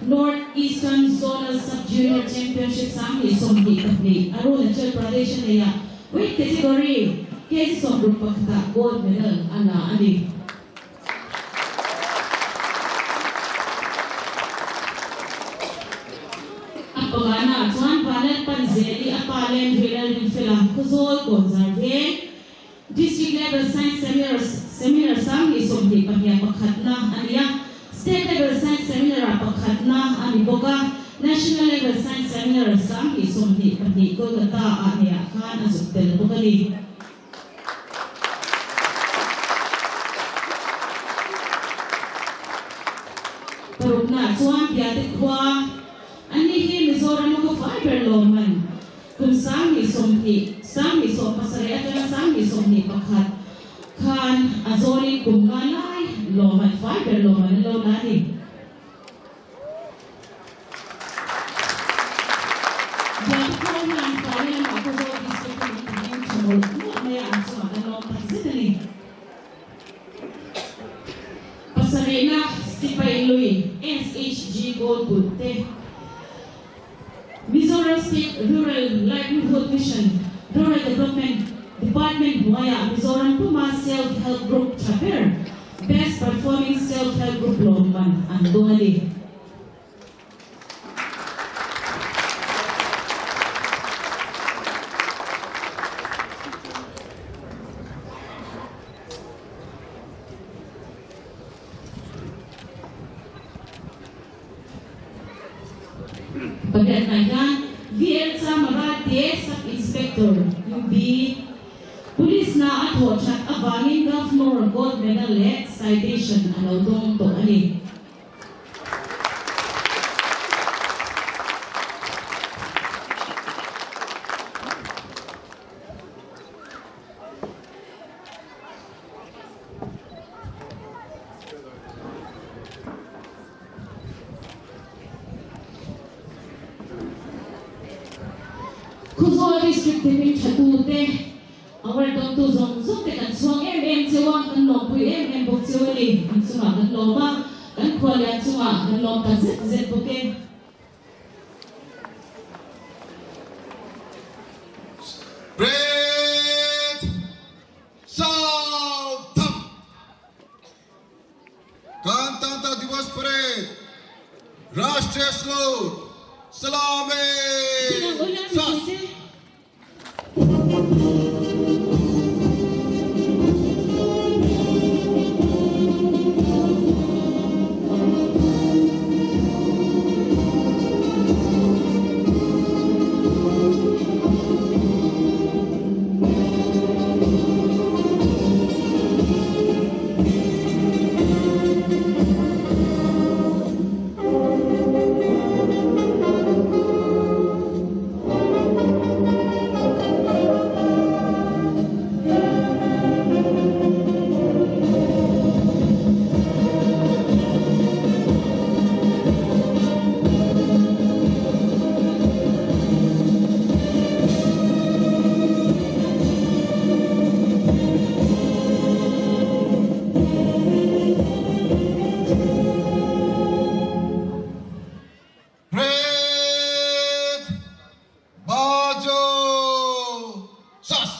North Eastern Zonal Sub Junior Championship 2022 Arunachal Pradesh a nei a, Weight Category, kg 61 ah Gold Medal a la a ni. A pangana ah chuan Vanlal Panzeli a pa Landry Lalrinfela Khawzawl Kawnzar Veng District Level Science Seminar Seminar 2025 pakhatna a ni a, State Level Science Seminar-ah pakhatna a ni bawk a, National Level Science Seminar 2022 Kolkata-ah neiah khan a zuk tel bawk a ni. Parukna chuan Biate khua an ni hi Mizoram-a khaw fai ber lawmman Kum 2020, 2017 atanga 2021 khan a zawnin kum nga lai lawmman fai ber lawmman an lo la a ni. Biate khua hian fai lamah Khawzawl District hi min ti hming tha mawlh mawlh mai a, an chungah kan lawm tak zet a ni. Pasarihna Sipai Lui SHG Gold Kut te. Mizoram State Rural Livelihood Mission, Rural Development Department hnuaiah Mizoram puma Self Help Group tha ber, Best Performing Self Help Group lawmman an dawng a ni. Palianna hian VL Chamarate Sub Inspector, UB, Police hna a thawh that avangin Governor Gold Medal leh Citation a lo dawng tawh a ni. Khawzawl District te hming tha tu te, award dawngtu zawng zawng te kan chhuang em em cheu a, kan lawmpui em em bawk cheu a ni. An chungah kan lawm a, kan khualian chungah kan lawm ta zet zet bawk e. Bread Southam. Gantantra Diwas Parade Rashtriya Salute Salami Ding ang ula Sas mipuite. Parade Bajo Sas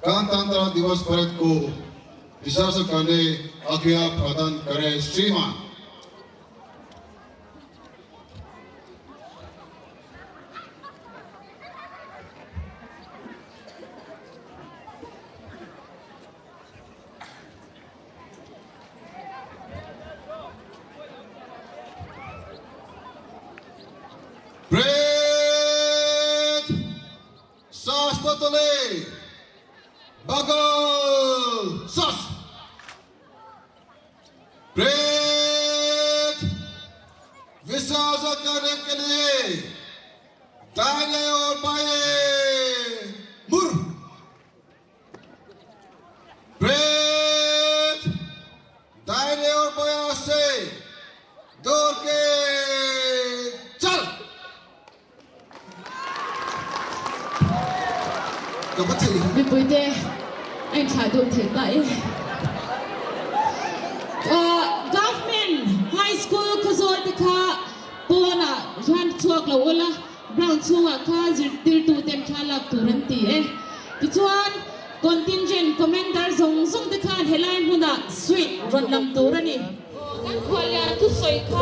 Gantantra Diwas parade को दिशा करने आज्ञा प्रदान करें श्रीमान Parade Sastotole Bagal Sas Parade विश्वास करने के लिए दाहिने और बाएं मुर Parade दाहिने और बाएं से दौड़ के चल Mipuite a inthlah dun thei ta e. Government High School Khawzawl te kha pawnah hian chhuak lo ula, ground chhungah kha zirtirtu ten thla lak tur an ti e. Tichuan Contingent Commander zawng zawng te khan helai hmunah suite rawn lam tur a ni. Kan khuallian thusawi kha.